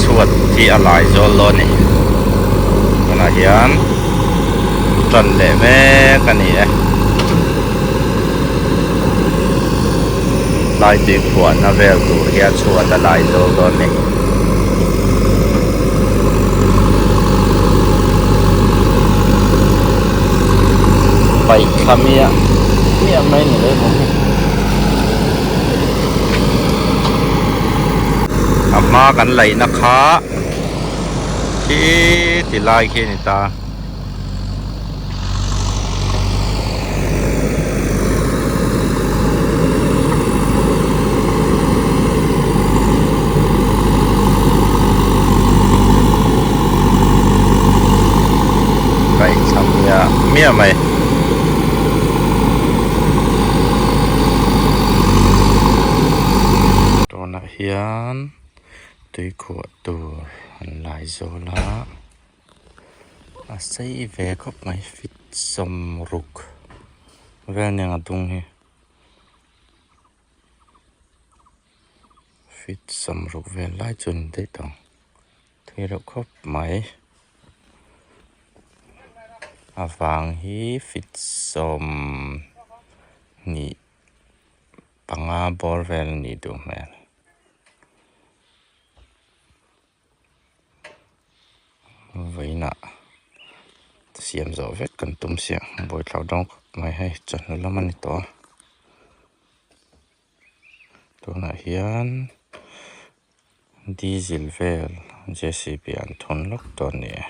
chhuat hi a lai zawl dawn a ni. Tunah hian tan leh mek a ni e. Tlai tui khuahna vel tur hi a chhuat a lai zawl dawn a ni. Paih thla miah miah mai ni leh bawk hi. A hma kan laihna kha khi ti lai khi a ni ta. Paih thla miah miah mai. Tunah hian tui khuah tur an lai zawl a a sei ve khawp mai feet 60 vel nen a dung hi feet 60 vel lai chu a ni daih tawh ang thui reuh khawp mai a vang hi feet 20. Panga bawr vel a nih duh hmel. Vawiinah siam zawh vek kan tum sia buaithlak dawn khawp mai hei chawhnu lam a ni tawh a tunah hian diesel vel J C B an thun lawk tawh a ni e.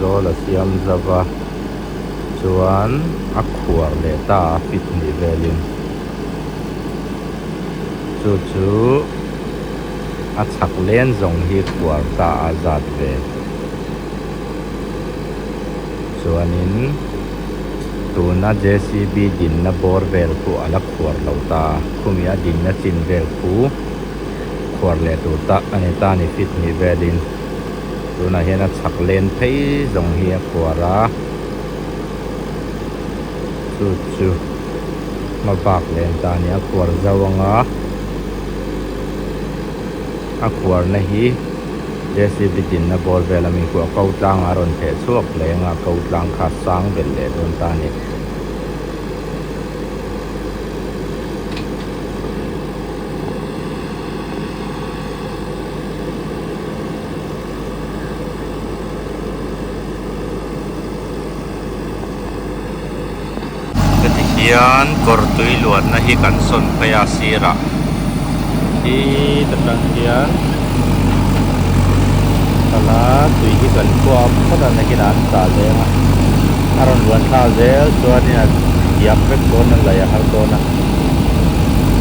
zawl a siam zauh a chuan a khuar leh ta a fit hnih velin chu chu a chhak len zawng hi khuar ta a zat ve chuanin tuna J C B dinna bawr vel khu a la khuar lo ta a khumi a dinna chin vel khu khuar leh tur ta a ni ta a ni fit hnih velin tunah hian a chhak len phei zawng hi a khuar a chu chu hma bak len ta a ni a khuar zau ang a a khuarna hi J C B dinna bawr vel ami khu a ko tlang a rawn theh chhuak hle ang a ko tlang kha a sang belh leh dawn ta a ni. Heti hian kawr tui luanna hi kan sawn phei a sirah khi ta tang hian kala tui hi kan khuap phawt a nakinah an chah leng a a rawn luan thla zel chuanin a diak vek dawn a laih a har dawn a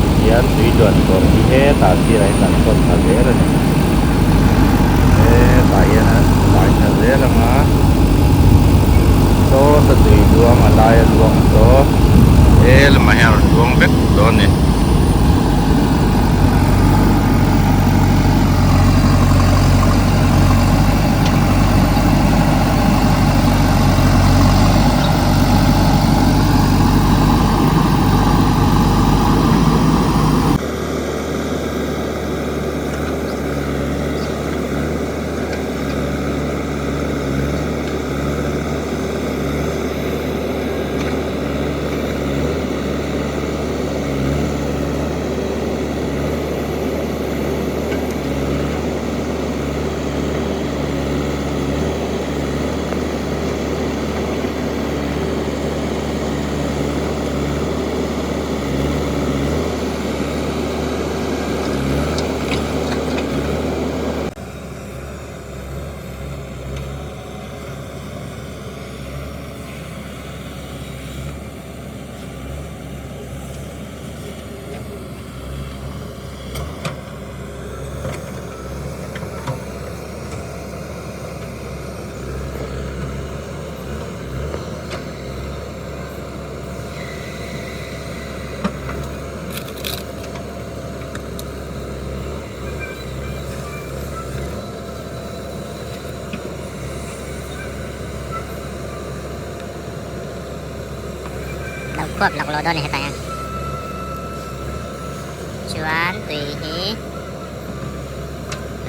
tihian tui luan kawr hi hetah sirah hian kan sawn thla zel a ni hetah hian a kai thla zel ang a sawta tui luang a laia luang saw he lamah hian a rawn luang vek dawn a ni. Lo khuap lak lawh dawn a ni hetah hian chuan tui hi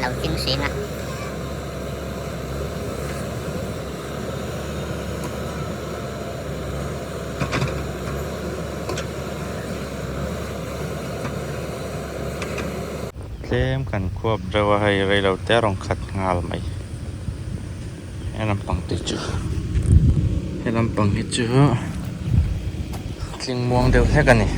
lo ching hring a. Tlem kan khuap deuh a hei rei lo te a rawn khat nghal mai he lampang te chu he lampang hi chu tling muang deuh hlek a ni.